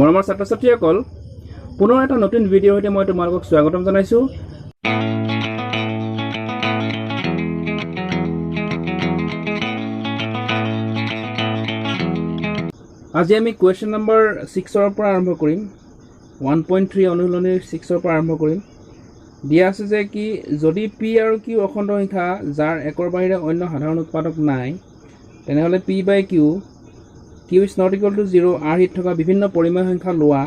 মৰমৰ ছাত্ৰ ছাত্ৰীসকল, পুনৰ এটা নতুন ভিডিঅ'ৰ সৈতে মই তোমালোকক স্বাগতম জনাইছোঁ। আজি আমি কুৱেশ্যন নম্বৰ 6ৰ পৰা আৰম্ভ কৰিম। 1.3 অনুশীলনীৰ 6ৰ পৰা আৰম্ভ কৰিম। দিয়া আছে যে কি যদি পি আৰু কিউ অখণ্ড সংখ্যা যাৰ একৰ বাহিৰে অন্য সাধাৰণ উৎপাদক নাই, তেনেহ'লে P by Q, Q is not equal to 0 আৰ্হিত থকা বিভিন্ন পৰিমেয় সংখ্যা লোৱা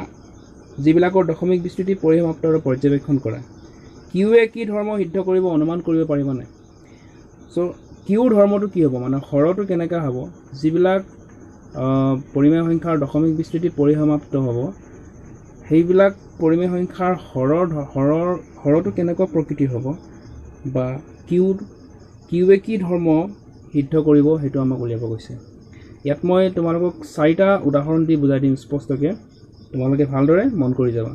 যিবিলাকৰ দশমিক বিস্তৃতি পৰিসমাপ্ত আৰু পৰ্যবেক্ষণ কৰা। কিউৱে কি ধৰ্ম সিদ্ধ কৰিব অনুমান কৰিব পাৰিবানে? চ' কিউৰ ধৰ্মটো কি হ'ব, মানে হৰটো কেনেকুৱা হ'ব, যিবিলাক পৰিমেয় সংখ্যাৰ দশমিক বিস্তৃতি পৰিসমাপ্ত হ'ব সেইবিলাক পৰিমেয় সংখ্যাৰ হৰটো কেনেকুৱা প্ৰকৃতিৰ হ'ব বা কিউৱে কি ধৰ্ম সিদ্ধ কৰিব সেইটো আমাক উলিয়াব কৈছে। ইয়াত মই তোমালোকক চাৰিটা উদাহৰণ দি বুজাই দিম স্পষ্টকৈ, তোমালোকে ভালদৰে মন কৰি যাবা।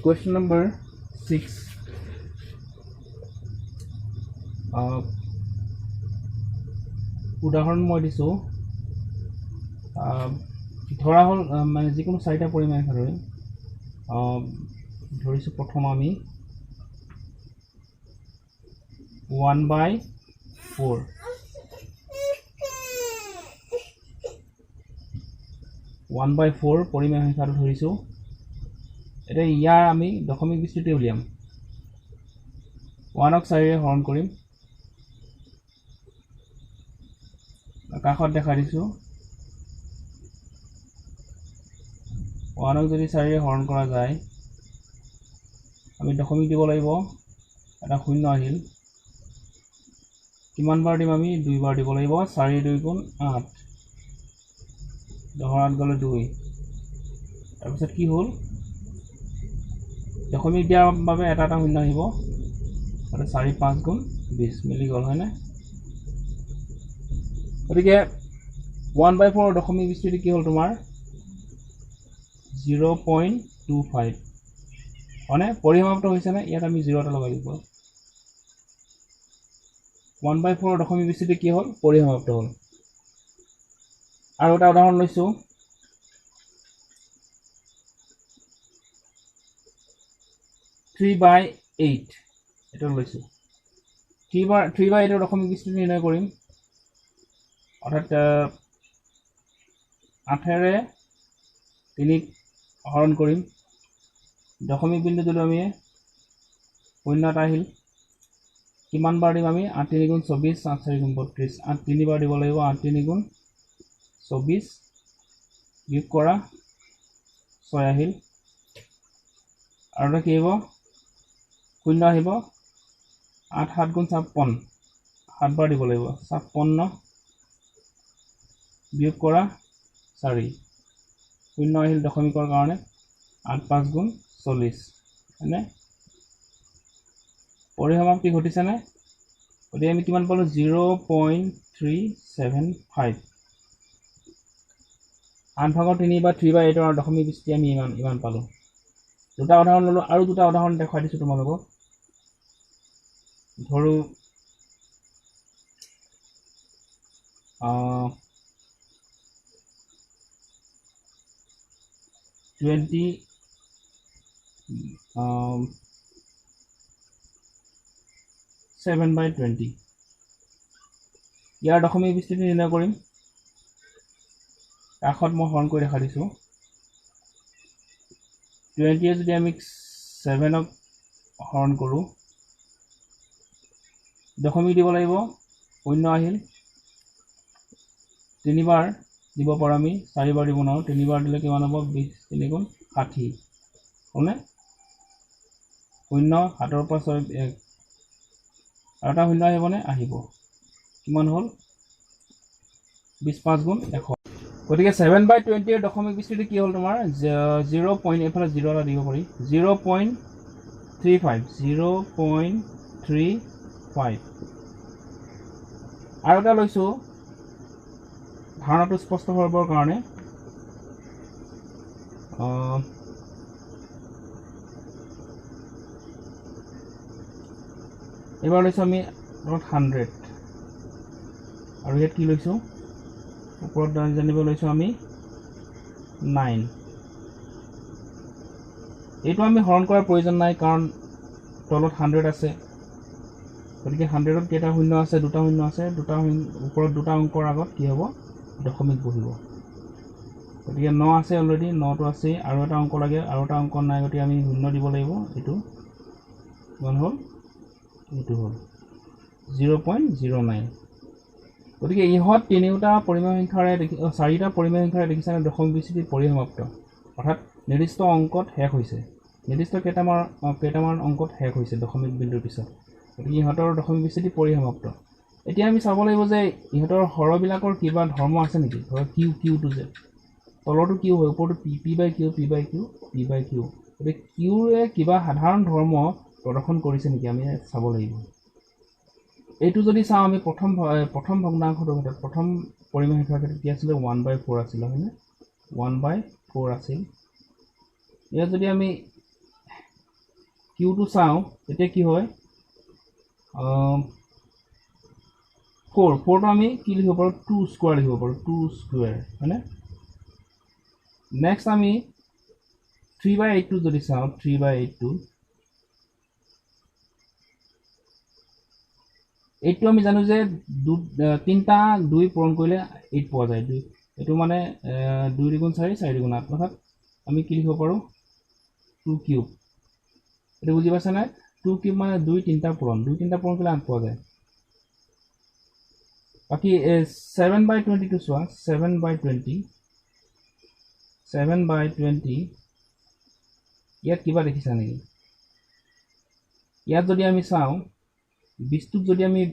কুৱেশ্যন নম্বৰ 6, উদাহৰণ মই দিছোঁ। ধৰা হ'ল, মানে যিকোনো চাৰিটা পৰিমেয় সংখ্যা ধৰিম। ধৰিছোঁ প্ৰথম আমি 1/4। 1/4 পৰিমেয় সংখ্যাটো ধৰিছোঁ। এতিয়া ইয়াৰ আমি দশমিক বিস্তৃতি উলিয়াম। ওৱানক চাৰিৰে হৰণ কৰিম, কাষত দেখাই দিছোঁ। ওৱানক যদি চাৰিৰে হৰণ কৰা যায় আমি দশমিক দিব লাগিব, এটা শূন্য আহিল। কিমান বাৰ দিম আমি? দুইবাৰ দিব লাগিব। চাৰি দুই গুণ আঠ, দহৰ আঠ গ'লে দুই। তাৰপিছত কি হ'ল, দশমিক দিয়াৰ বাবে এটা এটা শূন্য আহিব, আৰু চাৰি পাঁচ গুণ বিছ মিলি গ'ল, হয়নে? গতিকে 1/4 দশমিক বিস্তৃতি কি হ'ল তোমাৰ 0.25, হয়নে? পৰিসমাপ্ত হৈছেনে? ইয়াত আমি জিৰ' এটা লগাই দিব। 1/4 দশমিক বিস্তৃতি কি হ'ল? পৰিসমাপ্ত হ'ল। আৰু এটা উদাহৰণ লৈছোঁ। 3/8 এইটো লৈছোঁ। 3/8ৰ দশমিক বিস্তৃতি নিৰ্ণয় কৰিম, অৰ্থাৎ আঠেৰে তিনিক হৰণ কৰিম। দশমিক বিন্দু দিলোঁ আমি, শূন্য এটা আহিল। কিমান বাৰ দিম আমি? আঠ তিনি গুণ চৌবিছ, আঠ চাৰি গুণ বত্ৰিছ, আঠ তিনিবাৰ দিব লাগিব। আঠ তিনি গুণ চৌবিছ বিয়োগ কৰা ছয় আহিল। আৰু এটা কি আহিব? শূন্য আহিব। আঠ সাত গুণ ছাপন্ন, সাতবাৰ দিব লাগিব। ছাপন্ন বিয়োগ কৰা চাৰি, শূন্য আহিল দশমিকৰ কাৰণে। আঠ পাঁচ গুণ চল্লিছ, হয়নে? পৰিসমাপ্তি ঘটিছেনে? গতিকে আমি কিমান পালোঁ? 0.375। আঠ ভাগৰ তিনি বা 3/8ৰ দশমিক বিস্তৃতি আমি ইমান পালোঁ। দুটা উদাহৰণ ল'লোঁ আৰু দুটা উদাহৰণ দেখুৱাই দিছোঁ তোমালোকক। ধৰোঁ 27/20, ইয়াৰ দশমিক বিস্তৃতি নিৰ্ণয় কৰিম। কাষত মই হৰণ কৰি দেখাই দিছোঁ। টুৱেণ্টিয়ে যদি আমি ছেভেনক হৰণ কৰোঁ, দশমিক দিব লাগিব, শূন্য আহিল। তিনিবাৰ দিব পাৰোঁ আমি, চাৰিবাৰ দিব নোৱাৰোঁ। তিনিবাৰ দিলে কিমান হ'ব? বিছ তিনি গুণ ষাঠি, হ'লনে? শূন্য সাতৰ পৰা ছয় এক, আৰু এটা শূন্য আহিবনে? আহিব। কিমান হ'ল? বিছ পাঁচ গুণ এশ। গতিকে 7/20ৰ দশমিক বিস্তৃতি কি হ'ল তোমাৰ? জিৰ' পইণ্ট, এইফালে জিৰ' এটা দিব পাৰি, 0.35, 0.35। আৰু এটা লৈছোঁ ধাৰণাটো স্পষ্ট হ'বৰ কাৰণে। এইবাৰ লৈছোঁ আমি 100, আৰু ইয়াত কি লৈছোঁ? ওপৰত জানিব লৈছোঁ আমি 9। এইটো আমি হৰণ কৰাৰ প্ৰয়োজন নাই, কাৰণ তলত 100 আছে। গতিকে 100ত কেইটা শূন্য আছে? দুটা শূন্য আছে। দুটা শূন্য ওপৰত দুটা অংকৰ আগত কি হ'ব? দশমিক বহিব। গতিকে 9 আছে অলৰেডি, 9টো আছে, আৰু এটা অংক লাগে, আৰু এটা অংক নাই, গতিকে আমি শূন্য দিব লাগিব। এইটো কিমান হ'ল? এইটো হ'ল 0.09। গতিকে ইহঁত তিনিওটা পৰিমেয় সংখ্যাৰে দেখি, চাৰিটা পৰিমেয় সংখ্যাৰে দেখিছানে দশমিক বিস্তৃতি পৰিসমাপ্ত, অৰ্থাৎ নিৰ্দিষ্ট অংকত শেষ হৈছে, নিৰ্দিষ্ট কেইটামান অংকত শেষ হৈছে দশমিক বিন্দুৰ পিছত। গতিকে ইহঁতৰ দশমিক বিস্তৃতি পৰিসমাপ্ত। এতিয়া আমি চাব লাগিব যে ইহঁতৰ হৰবিলাকৰ কিবা ধৰ্ম আছে নেকি। ধৰক কিউটো যে তলৰটো কিউ হয়, ওপৰটো P, P by Q, P by Q, P by Q. গতিকে কিউৰে কিবা সাধাৰণ ধৰ্ম প্ৰদৰ্শন কৰিছে নেকি আমি চাব লাগিব। এইটো যদি চাওঁ আমি প্ৰথম ভগ্নাংশটোৰ ক্ষেত্ৰত, প্ৰথম পৰিমেয় সংখ্যাৰ ক্ষেত্ৰত কি আছিলে? 1/4 আছিলে, হয়নে? 1/4 আছিল। ইয়াত যদি আমি কিউটো চাওঁ তেতিয়া কি হয়? 4টো আমি কি লিখিব পাৰোঁ? 2 স্কুৱেৰ লিখিব পাৰোঁ, 2 স্কুৱেৰ, হয়নে? নেক্সট আমি 3/8টো যদি চাওঁ, 3/8টো, এইটো আমি জানো যে তিনিটা 2 পূৰণ কৰিলে 8 পোৱা যায়। 2 এইটো মানে 2 দুগুণ 4, 4 দুগুণ 8, অৰ্থাৎ আমি কি লিখিব পাৰোঁ? 2 কিউব। এইটো বুজি পাইছা নাই? 2 কিউব মানে 2 3টা পূৰণ, 2 3টা পূৰণ কৰিলে 8 পোৱা যায়। বাকী 7/20টো চোৱা, 7/20 ইয়াত কিবা দেখিছা নেকি? ইয়াত যদি আমি চাওঁ, 20টোক যদি আমি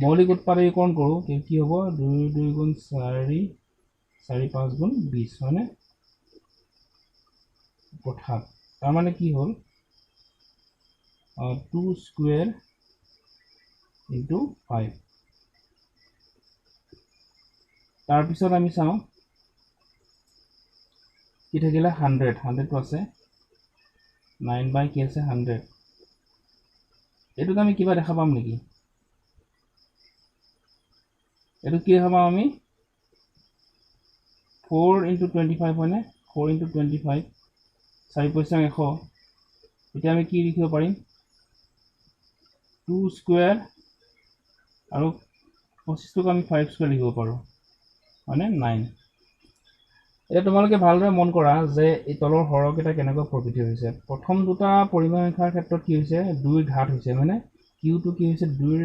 মৌলিক উৎপাদকীকৰণ কৰোঁ কি হ'ব? 2 2 গুণ 4, 4 5 গুণ 20, হয়নে? অৰ্থাৎ তাৰমানে কি হ'ল? 2 স্কুৱেৰ ইনটু 5। তাৰপিছত আমি চাওঁ কি থাকিলে? 100, 100টো আছে, 9 বাই কি আছে? 100। এইটোত আমি কিবা দেখা পাম নেকি? এইটো কি দেখা পাম আমি? 4 ইনটু 25, হয়নে? 4 ইনটু 25, 4 পঁচিছ 100। এতিয়া আমি কি লিখিব পাৰিম? 2 স্কুৱেৰ আৰু 25টোক আমি 5 স্কুৱেৰ লিখিব পাৰোঁ, হয়নে? 9। এতিয়া তোমালোকে ভালদৰে মন কৰা যে এই তলৰ হৰকেইটা কেনেকুৱা প্ৰকৃতিৰ হৈছে। প্ৰথম দুটা পৰিমেয় সংখ্যাৰ ক্ষেত্ৰত কি হৈছে? 2 ঘাত হৈছে, হয়নে? কিউটো কি হৈছে? 2ৰ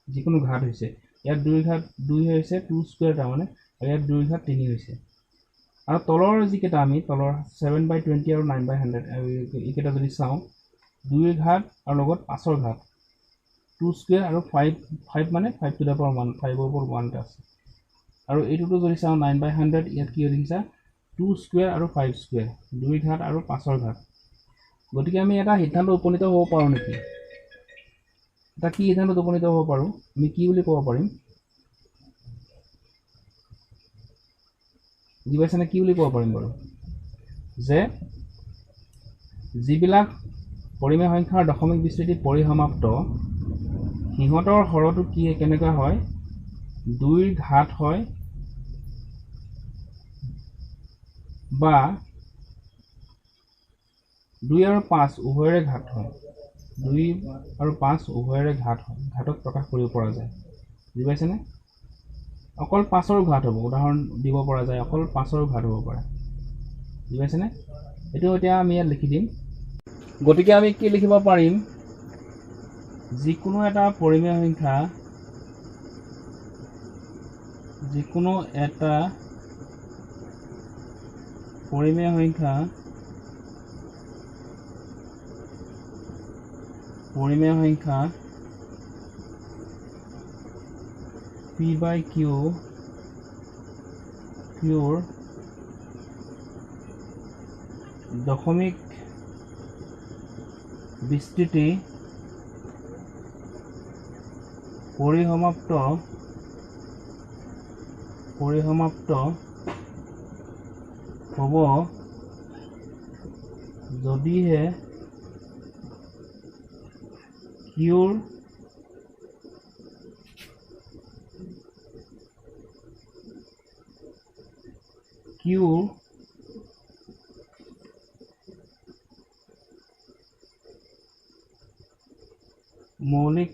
যিকোনো ঘাত হৈছে। ইয়াত 2 ঘাত 2 হৈছে, 2 স্কুৱেৰ তাৰমানে, আৰু ইয়াত 2 ঘাত 3 হৈছে। আৰু তলৰ যিকেইটা আমি তলৰ 7/20 আৰু 9/100 এইকেইটা যদি চাওঁ, 2 ঘাত আৰু লগত 5ৰ ঘাত, 2 স্কুৱেৰ আৰু 5 মানে 5 টু the power 1, 5ৰ ওপৰত 1 এটা আছে। আৰু এইটোতো যদি চাওঁ 9/100, ইয়াত কি দেখিছা? 2 স্কুৱেৰ আৰু 5 স্কুৱেৰ, 2 ঘাত আৰু 5ৰ ঘাত। গতিকে আমি এটা সিদ্ধান্ত উপনীত হ'ব পাৰোঁ নেকি? এটা কি সিদ্ধান্তত উপনীত হ'ব পাৰোঁ? আমি কি বুলি ক'ব পাৰিম? বুজি পাইছানে? কি বুলি ক'ব পাৰিম বাৰু? যে যিবিলাক পৰিমেয় সংখ্যাৰ দশমিক বিস্তৃতি পৰিসমাপ্ত, সিহঁতৰ হৰটো কি কেনেকুৱা হয়? 2ৰ ঘাত হয় বা 2 আৰু 5 উভয়ৰে ঘাত হয়, 2 আৰু 5 উভয়ৰে ঘাত হয়, ঘাতত প্ৰকাশ কৰিব পৰা যায়। বুজি পাইছেনে? অকল 5ৰ ঘাত হ'ব, উদাহৰণ দিব পৰা যায়, অকল 5ৰ ঘাত হ'ব পাৰে। বুজি পাইছেনে? এইটো এতিয়া আমি ইয়াত লিখি দিম। গতিকে আমি কি লিখিব পাৰিম? যিকোনো এটা পৰিমেয় সংখ্যা, যিকোনো এটা পৰিমেয় সংখ্যা, পৰিমেয় সংখ্যা পি বাই কিউ কিউৰ দশমিক বিস্তৃতি পৰিসমাপ্ত হ'ব যদিহে কিউৰ কিউৰ মৌলিক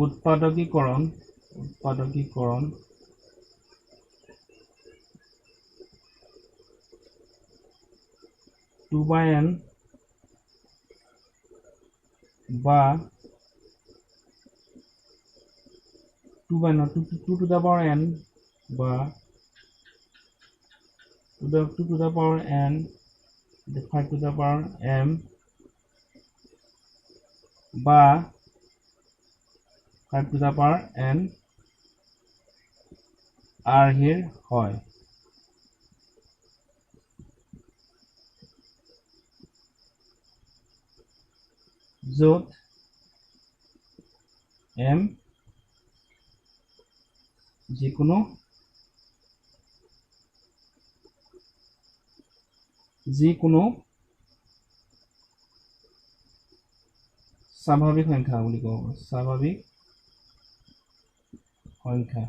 উৎপাদকীকৰণ 2/n বা 2 to the power n বা 2 to the power n 5 to the power m বা 5 to the power n আৰ্হিৰ হয়। য'ত m যিকোনো স্বাভাৱিক সংখ্যা বুলি ক'ব পাৰোঁ, স্বাভাৱিক সংখ্যা।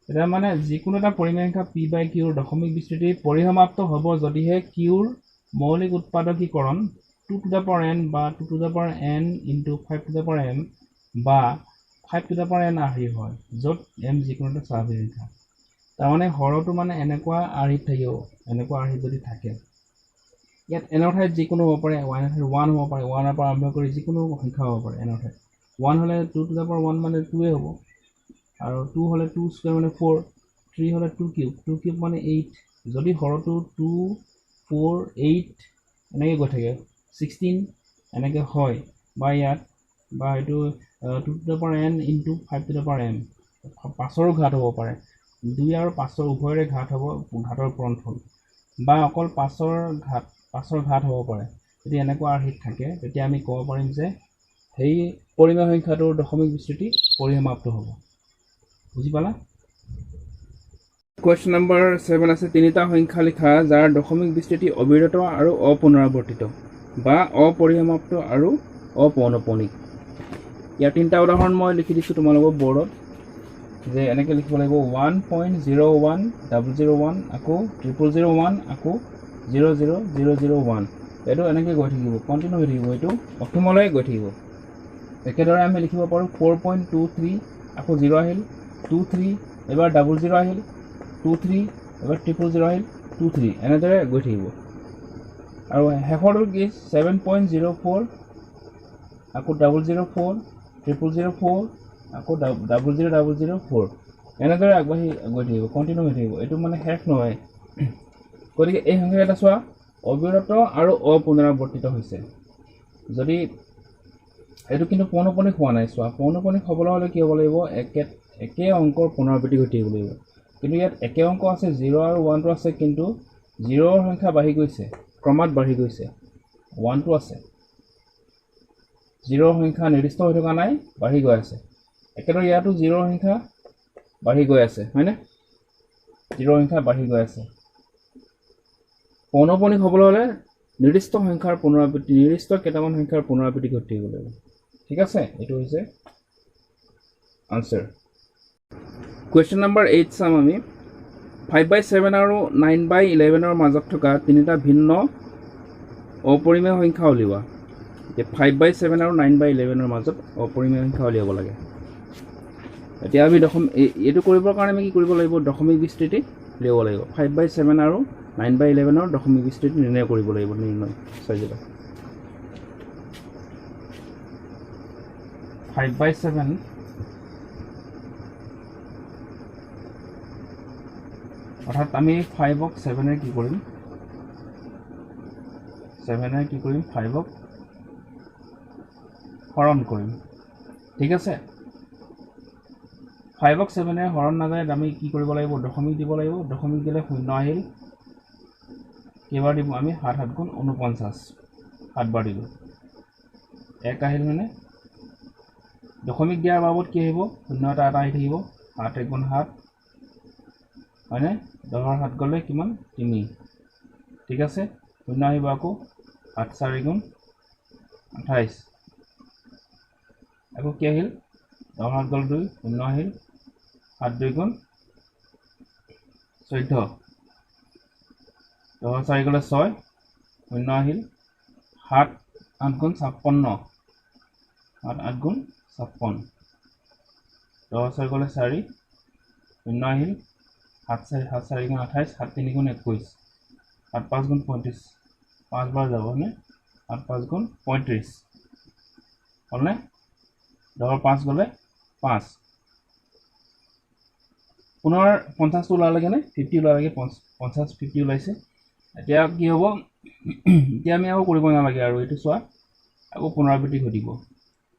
এতিয়া মানে যিকোনো এটা পৰিমেয় সংখ্যা পি বাই কিউৰ দশমিক বিস্তৃতি পৰিসমাপ্ত হ'ব যদিহে কিউৰ মৌলিক উৎপাদকীকৰণ 2 to the power n বা 2 to the power n into 5 to the power m বা 5 to the power n আৰ্হি হয়, য'ত m যিকোনো এটা স্বাভাৱিক সংখ্যা। তাৰমানে হৰটো মানে এনেকুৱা আৰ্হিত থাকিব, এনেকুৱা আৰ্হিত যদি থাকে, ইয়াত এনৰ ঠাইত যিকোনো হ'ব পাৰে, ওৱানৰ ঠাইত ওৱান হ'ব পাৰে, ওৱানৰ পৰা আৰম্ভ কৰি যিকোনো সংখ্যা হ'ব পাৰে। এনৰ ঠাইত ওৱান হ'লে 2 to the power 1 মানে 2 হ'ব, আৰু 2 হ'লে 2 স্কুৱেৰ মানে 4, 3 হ'লে 2 কিউব, 2 কিউব মানে 8। যদি হৰটো 2 4 8 এনেকৈ গৈ থাকে, 16 এনেকৈ হয়, বা ইয়াত বা এইটো 2 to the power n into 5 to the power m, পাঁচৰো ঘাত হ'ব পাৰে, 2 আৰু 5ৰ উভয়ৰে ঘাত হ'ব, ঘাতৰ পূৰণফল, বা অকল পাঁচৰ ঘাত হ'ব পাৰে। যদি এনেকুৱা আৰ্হিত থাকে তেতিয়া আমি ক'ব পাৰিম যে সেই পৰিমেয় সংখ্যাটোৰ দশমিক বিস্তৃতি পৰিসমাপ্ত হ'ব। বুজি পালা? কুৱেশ্যন নম্বৰ 7 আছে, তিনিটা সংখ্যা লিখা যাৰ দশমিক বিস্তৃতি অবিৰত আৰু অপুনৰাৱৰ্তিত বা অপৰিসমাপ্ত আৰু অপৌনঃপুনিক। ইয়াৰ তিনিটা উদাহৰণ মই লিখি দিছোঁ তোমালোকৰ বৰ্ডত, যে এনেকৈ লিখিব লাগিব 1.01001 আকৌ 0001 আকৌ 00001, এইটো এনেকৈ গৈ থাকিব, কণ্টিনিউ হৈ থাকিব, এইটো অসীমলৈ গৈ থাকিব। একেদৰে আমি লিখিব পাৰোঁ 4.23 আকৌ 0 আহিল 23, এবাৰ 00 আহিল 23, এবাৰ 000 আহিল 23, এনেদৰে গৈ থাকিব। আৰু শেষৰটো কি 7.04 আকৌ 004 000 4 আকৌ 000 4, এনেদৰে আগবাঢ়ি গৈ থাকিব, কণ্টিনিউ হৈ থাকিব, এইটো মানে শেষ নহয়। গতিকে এই সংখ্যাকেইটা চোৱা, অবিৰত আৰু অপুনৰাৱৰ্তিত হৈছে। যদি এইটো কিন্তু পৌনঃপুনিক হোৱা নাই, চোৱা পৌনঃপুনিক হ'বলৈ হ'লে কি হ'ব লাগিব, একে অংকৰ পুনৰাবৃত্তি ঘটি থাকিব লাগিব। কিন্তু ইয়াত একে অংক আছে, 0 আৰু 1টো আছে, কিন্তু 0ৰ সংখ্যা বাঢ়ি গৈছে, ক্ৰমাৎ বাঢ়ি গৈছে, 1টো আছে, 0ৰ সংখ্যা নিৰ্দিষ্ট হৈ থকা নাই, বাঢ়ি গৈ আছে। একেদৰে ইয়াতো 0ৰ সংখ্যা বাঢ়ি গৈ আছে, হয়নে? 0ৰ সংখ্যা বাঢ়ি গৈ আছে। পৌনঃপুনিক হ'বলৈ হ'লে নিৰ্দিষ্ট সংখ্যাৰ পুনৰাবৃত্তি, নিৰ্দিষ্ট কেইটামান সংখ্যাৰ পুনৰাবৃত্তি ঘটি থাকিব লাগিব। ঠিক আছে, এইটো হৈছে আনচাৰ। কুৱেশ্যন নম্বৰ 8 চাম আমি। 5/7 আৰু 9/11 মাজত থকা তিনিটা ভিন্ন অপৰিমেয় সংখ্যা উলিওৱা। এতিয়া 5/7 আৰু 9/11 মাজত অপৰিমেয় সংখ্যা উলিয়াব লাগে। এতিয়া আমি এইটো কৰিবৰ কাৰণে আমি কি কৰিব লাগিব, দশমিক বিস্তৃতি উলিয়াব লাগিব। 5/7 আৰু 9/11 দশমিক বিস্তৃতি নিৰ্ণয় কৰিব লাগিব। নিৰ্ণয় চাই যাবা, 5/7 অৰ্থাৎ আমি 5ক 7-এ কি কৰিম, 7-এ কি কৰিম, 5ক হৰণ কৰিম। ঠিক আছে, 5ক 7-এ হৰণ নাযায়, আমি কি কৰিব লাগিব, দশমিক দিব লাগিব। দশমিক দিলে শূন্য আহিল, কেইবাৰ দিব আমি, 7 7 গুণ 49, 7 বাৰ দিলোঁ, 1 আহিল। মানে দশমিক দিয়াৰ বাবদ কি আহিব, শূন্য এটা এটা আহি থাকিব, 7 1 গুণ 7, হয়নে? 10ৰ 7 গ'লে কিমান, 3। ঠিক আছে, শূন্য আহিব আকৌ, 7 4 গুণ 28, আকৌ কি আহিল? 10 8 গ'ল 2, শূন্য আহিল, 7 2 গুণ 14, 10 4 গ'লে 6, শূন্য আহিল, 7 8 গুণ 56, 7 8 গুণ 56, 10 6 গ'লে 4, শূন্য আহিল, 7 4 7 4 গুণ 28, 7 3 গুণ 21, 7 5 গুণ 35, 5 বাৰ যাব হয়নে? 7 5 গুণ 35 হ'লনে? 10 5 গ'লে 5। পুনৰ 50টো ওলালেগৈ নে? 50 ওলালেগৈ, 50 50 ওলাইছে। এতিয়া কি হ'ব? এতিয়া আমি আকৌ কৰিব নালাগে আৰু, এইটো চোৱা আকৌ পুনৰাবৃত্তি ঘটিব।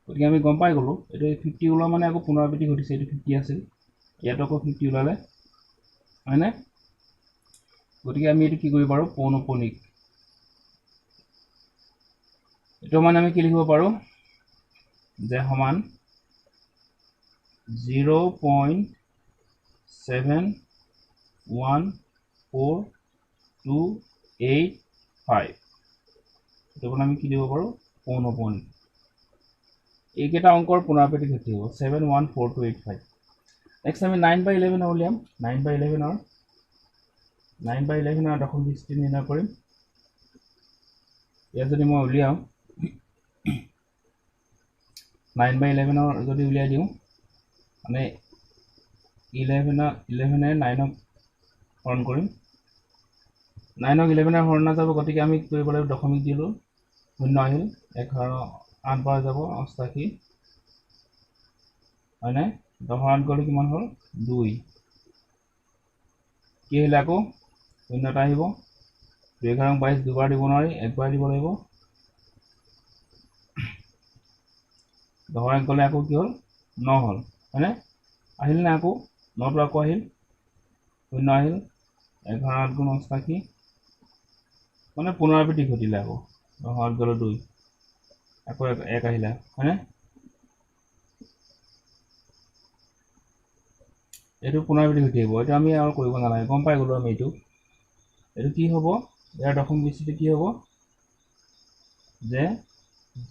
গতিকে আমি গম পাই গ'লোঁ এইটো 50 ওলোৱা মানে আকৌ পুনৰাবৃত্তি ঘটিছে। এইটো 50 আছিল, ইয়াতো আকৌ 50 ওলালে হয়নে? গতিকে আমি এইটো কি কৰিব পাৰোঁ? পৌনঃপুনিক। এইটো মানে আমি কি লিখিব পাৰোঁ যে সমান 0.714285। এইটো মানে আমি কি লিখিব পাৰোঁ? পৌনঃপুনিক। এইকেইটা অংকৰ পুনৰাবৃত্তি ঘটি হ'ব 714285। নেক্সট আমি 9/11 উলিয়াম। 9/11 দশমিক বিস্তৃতি নিৰ্ণয় কৰিম। ইয়াত যদি মই উলিয়াওঁ 9/11 যদি উলিয়াই দিওঁ, মানে 11 9ক হৰণ কৰিম, 9ক 11 হৰণ নাযাব, গতিকে আমি কি কৰিব লাগিব? দশমিক দিলোঁ, শূন্য আহিল, 11 8 বাৰ যাব 88 হয়নে? 10 8 গ'লে কিমান হ'ল? 2। কি আহিলে? আকৌ শূন্য এটা আহিব, 2 11 22, দুবাৰ দিব নোৱাৰি, একবাৰ দিব লাগিব। 10 1 গ'লে আকৌ কি হ'ল? 9 হ'ল হয়নে? আহিল নে আকৌ 9টো আকৌ আহিল, শূন্য আহিল, 11 8 গুণ 88, মানে পুনৰাবৃত্তি ঘটিলে আকৌ 10 8 গ'লে 2, আকৌ 1 আহিলে হয়নে? এইটো পুনৰাবৃত্তি ঘটি আহিব। এইটো আমি আৰু কৰিব নালাগে, গম পাই গ'লোঁ আমি। এইটো কি হ'ব? ইয়াৰ দশমিক বিস্তৃতি কি হ'ব? যে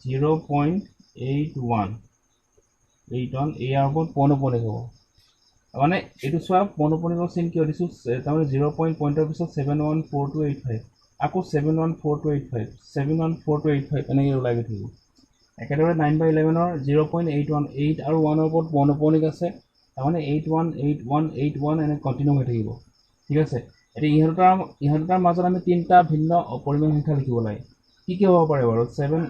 0.81 81 ইয়াৰ ওপৰত পৌনঃপুনিক হ'ব। মানে এইটো চোৱা পৌনঃপুনিকৰ চিন কিয় দিছোঁ? তাৰমানে 0 পইণ্টৰ পিছত 714285, আকৌ 714285, 714285 এনেকৈ ওলাই গৈ থাকিব। একেদৰে 9/11 0.81, 8 আৰু 1ৰ ওপৰত পৌনঃপুনিক আছে, তাৰমানে 818181 এনে কণ্টিনিউ হৈ থাকিব। ঠিক আছে। এতিয়া ইহঁত দুটাৰ মাজত আমি তিনিটা ভিন্ন অপৰিমেয় সংখ্যা লিখিব লাগে। কি কি হ'ব পাৰে বাৰু? 7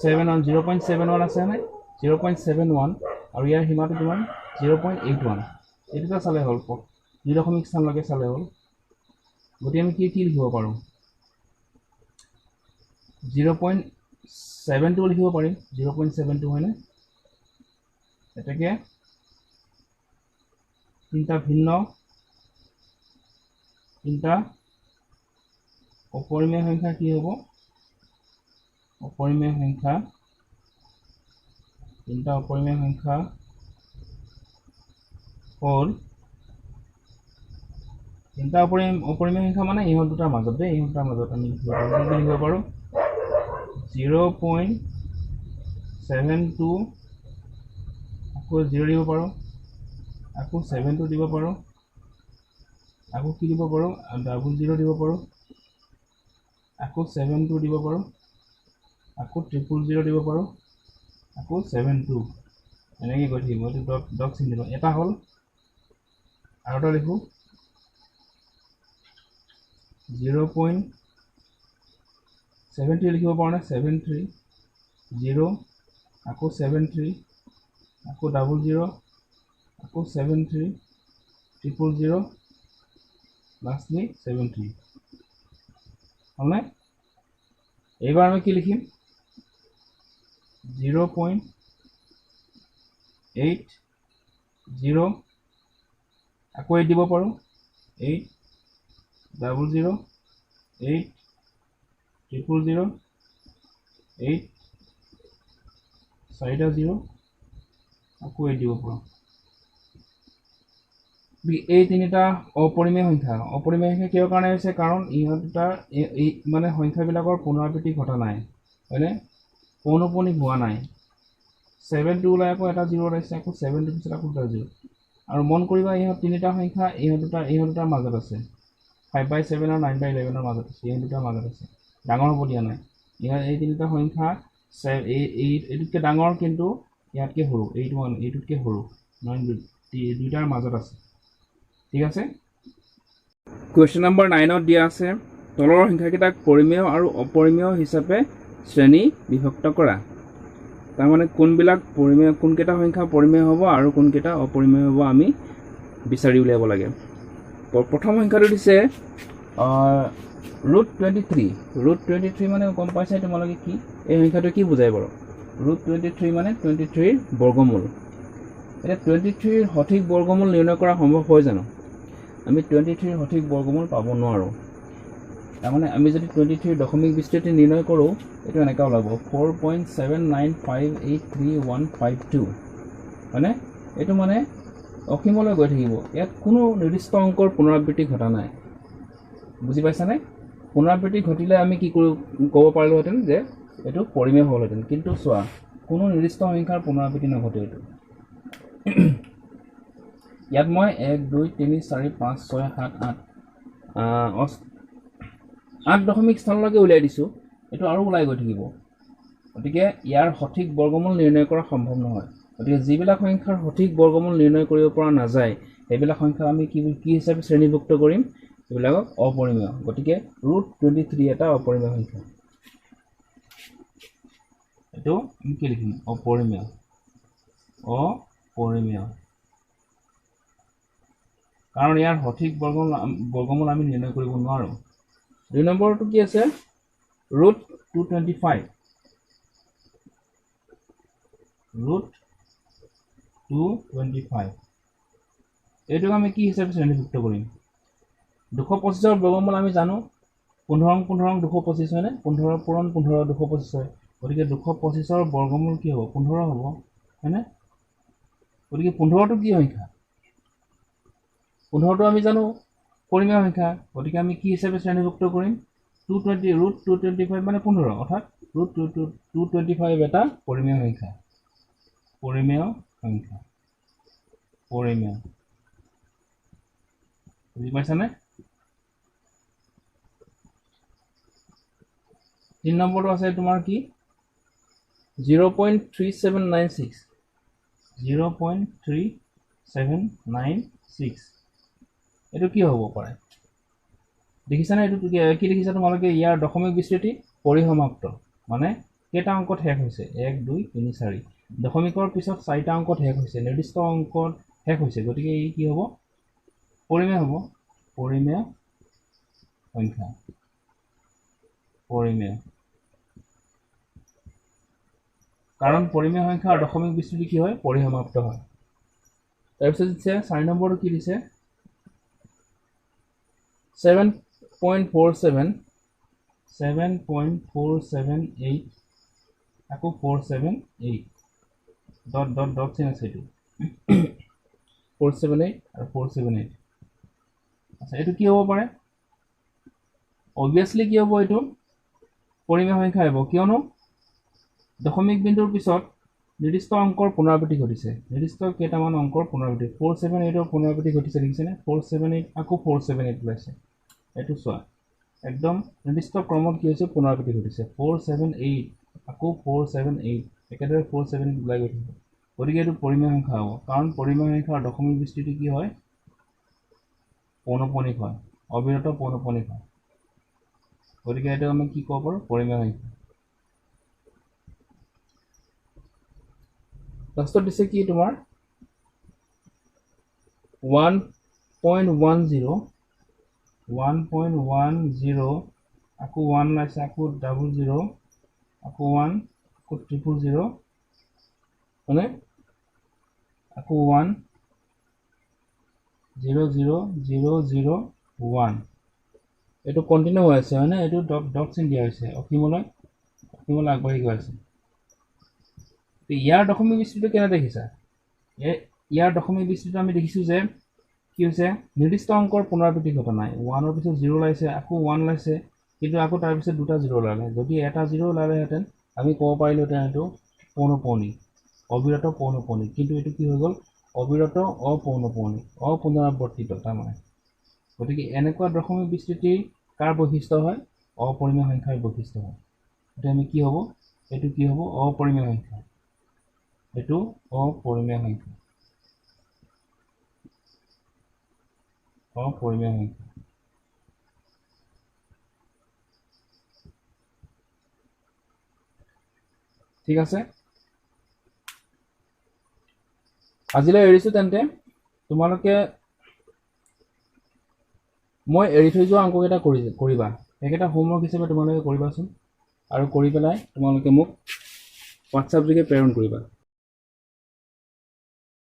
7 1 0.71 আছে নে? 0.71 আৰু ইয়াৰ সীমাটো কিমান? 0.81। এই দুটা চালে হ'ল, 2 দশমিক স্থানলৈকে চালে হ'ল। গতিকে আমি কি কি লিখিব পাৰোঁ? 0.72 লিখিব পাৰিম, 0.72 হয়নে? এতেকে তিনিটা ভিন্ন তিনিটা অপৰিমেয় সংখ্যা কি হ'ব? অপৰিমেয় সংখ্যা তিনিটা অপৰিমেয় সংখ্যা হ'ল তিনিটা অপৰিমেয় সংখ্যা মানে ইহঁত দুটাৰ মাজত দেই, ইহঁত দুটাৰ মাজত আমি লিখিব পাৰোঁ। কি লিখিব পাৰোঁ? 0.72 আকৌ 0 দিব পাৰোঁ, আকৌ 72 দিব পাৰোঁ, আকৌ কি দিব পাৰোঁ? 00 দিব পাৰোঁ, আকৌ 72 দিব পাৰোঁ, আকৌ 000 দিব পাৰোঁ, আকৌ 72, এনেকৈ গৈ থাকিব। এইটো ডট চিন দিব। এটা হ'ল, আৰু এটা লিখোঁ 0.73 লিখিব পাৰোঁ নে? 73 0 আকৌ 73 আকৌ 00 আকৌ 73 000 লাষ্টলি 73 হ'লনে? এইবাৰ আমি কি লিখিম? 0.80 আকৌ 8 দিব পাৰোঁ, 8 00 8 000 8 চাৰিটা 0 আকৌ 8 দিব পাৰোঁ। এই তিনিটা অপৰিমেয় সংখ্যা। অপৰিমেয় সংখ্যা কিহৰ কাৰণে হৈছে? কাৰণ ইহঁত দুটাৰ এই মানে সংখ্যাবিলাকৰ পুনৰাবৃত্তি ঘটা নাই, হয়নে? পৌনঃপুনিক হোৱা নাই। 7 2 ওলাই আকৌ এটা 0 ওলাইছে, আকৌ 7 2 পিছত আকৌ দুটা 0। আৰু মন কৰিবা ইহঁত তিনিটা সংখ্যা ইহঁত দুটাৰ মাজত আছে, 5/7 আৰু 9/11 মাজত আছে, ইহঁত দুটাৰ মাজত আছে, ডাঙৰ হ'ব দিয়া নাই। ইয়াৰ এই তিনিটা সংখ্যা এইটোতকৈ ডাঙৰ কিন্তু ইয়াতকৈ সৰু, এইটো এইটোতকৈ সৰু, 9 দুইটাৰ মাজত আছে। ঠিক আছে, কুৱেশ্যন নম্বৰ 9ত দিয়া আছে তলৰ সংখ্যাকেইটাক পৰিমেয় আৰু অপৰিমেয় হিচাপে শ্ৰেণী বিভক্ত কৰা। তাৰমানে কোনবিলাক পৰিমেয়, কোনকেইটা সংখ্যা পৰিমেয় হ'ব আৰু কোনকেইটা অপৰিমেয় হ'ব আমি বিচাৰি উলিয়াব লাগে। প্ৰথম সংখ্যাটো দিছে √23। √23 মানে গম পাইছে তোমালোকে কি এই সংখ্যাটো কি বুজায় বাৰু? √23 মানে 23ৰ বৰ্গমূল। এতিয়া 23ৰ সঠিক বৰ্গমূল নিৰ্ণয় কৰা সম্ভৱ হয় জানো? আমি 23ৰ সঠিক বৰ্গমূল পাব নোৱাৰোঁ। তাৰমানে আমি যদি 23ৰ দশমিক বিস্তৃতি নিৰ্ণয় কৰোঁ, এইটো এনেকুৱা ওলাব 4.79583152, হয়নে? এইটো মানে অসীমলৈ গৈ থাকিব, ইয়াত কোনো নিৰ্দিষ্ট অংকৰ পুনৰাবৃত্তি ঘটা নাই। বুজি পাইছানে? পুনৰাবৃত্তি ঘটিলে আমি কি কৰোঁ ক'ব পাৰিলোহেঁতেন যে এইটো পৰিমেয় হ'লহেঁতেন, কিন্তু চোৱা কোনো নিৰ্দিষ্ট সংখ্যাৰ পুনৰাবৃত্তি নঘটে। এইটো ইয়াত মই 1 2 3 4 5 6 7 8 8 দশমিক স্থানলৈকে উলিয়াই দিছোঁ, এইটো আৰু ওলাই গৈ থাকিব। গতিকে ইয়াৰ সঠিক বৰ্গমূল নিৰ্ণয় কৰা সম্ভৱ নহয়। গতিকে যিবিলাক সংখ্যাৰ সঠিক বৰ্গমূল নিৰ্ণয় কৰিব পৰা নাযায় সেইবিলাক সংখ্যা আমি কি কি হিচাপে শ্ৰেণীভুক্ত কৰিম? সেইবিলাকক অপৰিমেয়। গতিকে √23 এটা অপৰিমেয় সংখ্যা। এইটো আমি কি লিখিম? অপৰিমেয়, অপৰিমেয়, কাৰণ ইয়াৰ সঠিক বৰ্গমূল আমি নিৰ্ণয় কৰিব নোৱাৰোঁ। 2 নম্বৰটো কি আছে? √225। √225 এইটোক আমি কি হিচাপে শ্ৰেণীভুক্ত কৰিম? 225ৰ বৰ্গমূল আমি জানো 15 15 225 হয়নে? 15 পূৰণ 15 225 হয়। গতিকে 225ৰ বৰ্গমূল কি হ'ব? 15 হ'ব, হয়নে? গতিকে 15টো কি সংখ্যা? 15টো আমি জানো পৰিমেয় সংখ্যা। গতিকে আমি কি হিচাপে শ্ৰেণীভুক্ত কৰিম? 220 √225 মানে 15, অৰ্থাৎ √225 এটা পৰিমেয় সংখ্যা, পৰিমেয় সংখ্যা, পৰিমেয়। বুজি পাইছানে? 3 নম্বৰটো আছে তোমাৰ কি? 0.3796। 0.3796 এইটো কি হ'ব পাৰে? দেখিছানে? এইটো কি দেখিছা তোমালোকে? ইয়াৰ দশমিক বিস্তৃতি পৰিসমাপ্ত, মানে কেইটা অংকত শেষ হৈছে? 1 2 3 4। দশমিকৰ পিছত 4টা অংকত শেষ হৈছে, নিৰ্দিষ্ট অংকত শেষ হৈছে। গতিকে ই কি হ'ব? পৰিমেয় হ'ব, পৰিমেয় সংখ্যা, পৰিমেয়। কাৰণ পৰিমেয় সংখ্যাৰ দশমিক বিস্তৃতি কি হয়? পৰিসমাপ্ত হয়। তাৰপিছত দিছে 4 নম্বৰটো কি দিছে? 7.47, 7.478 আকৌ 478 ডট ডট ডট চিন আছে, এইটো 478 আৰু 478। আচ্ছা, এইটো কি হ'ব পাৰে? অবভিয়াছলি কি হ'ব? এইটো পৰিমেয় সংখ্যা হ'ব, কিয়নো দশমিক বিন্দুৰ পিছত নিৰ্দিষ্ট অংকৰ পুনৰাবৃত্তি ঘটিছে, নিৰ্দিষ্ট কেইটামান অংকৰ পুনৰাবৃত্তি। 478ৰ পুনৰাবৃত্তি ঘটিছে, দেখিছেনে? 478 আকৌ 478 ওলাইছে। এইটো চোৱা, একদম নিৰ্দিষ্ট ক্ৰমত কি হৈছে? পুনৰাবৃত্তি ঘটিছে। 478 আকৌ 478, একেদৰে 478 ওলাই গৈ থাকিব। গতিকে এইটো পৰিমেয় সংখ্যা হ'ব, কাৰণ পৰিমেয় সংখ্যাৰ দশমিক বিস্তৃতি কি হয়? পৌনঃপুনিক হয়, অবিৰত পৌনঃপুনিক হয়। গতিকে এইটো আমি কি ক'ব পাৰোঁ? পৰিমেয় সংখ্যা। লাষ্টত দিছে কি তোমাৰ 1.10, 1.10 আকৌ 1 ওলাইছে, আকৌ ডাবল 0, আকৌ 1, আকৌ ট্ৰিপল 0, মানে আকৌ 1 0 0 0 0 1। এইটো কণ্টিনিউ হৈ আছে, হয়নে? এইটো ডট ডট চিন দিয়া হৈছে, অসীমলৈ অসীমলৈ আগবাঢ়ি গৈ আছে। ইয়াৰ দশমিক বিস্তৃতিটো কেনে দেখিছা? ইয়াৰ দশমিক বিস্তৃতিটো আমি দেখিছোঁ যে কি হৈছে? নিৰ্দিষ্ট অংকৰ পুনৰাবৃত্তি ঘটা নাই। 1ৰ পিছত 0 ওলাইছে, আকৌ 1 ওলাইছে, কিন্তু আকৌ তাৰপিছত দুটা 0 ওলালে। যদি এটা 0 ওলালেহেঁতেন আমি ক'ব পাৰিলোহেঁতেন এইটো পৌনঃপৌনিক। অবিৰত পৌনঃপুনিক। কিন্তু এইটো কি হৈ গ'ল? অবিৰত অপৌনঃপুনিক, অপুনৰাৱৰ্তিত তাৰমানে। গতিকে এনেকুৱা দশমিক বিস্তৃতি কাৰ বৈশিষ্ট্য হয়? অপৰিমেয় সংখ্যাৰ বৈশিষ্ট্য হয়। এতিয়া আমি কি হ'ব? এইটো কি হ'ব? অপৰিমেয় সংখ্যা। এইটো অপৰিমেয় সংখ্যা, অপৰিমেয় সংখ্যা। ঠিক আছে, আজিলৈ এৰিছোঁ তেন্তে। তোমালোকে মই এৰি থৈ যোৱা অংককেইটা কৰিবা, সেইকেইটা হোমৱৰ্ক হিচাপে তোমালোকে কৰিবাচোন, আৰু কৰি পেলাই তোমালোকে মোক হোৱাটছআপ যোগে প্ৰেৰণ কৰিবা।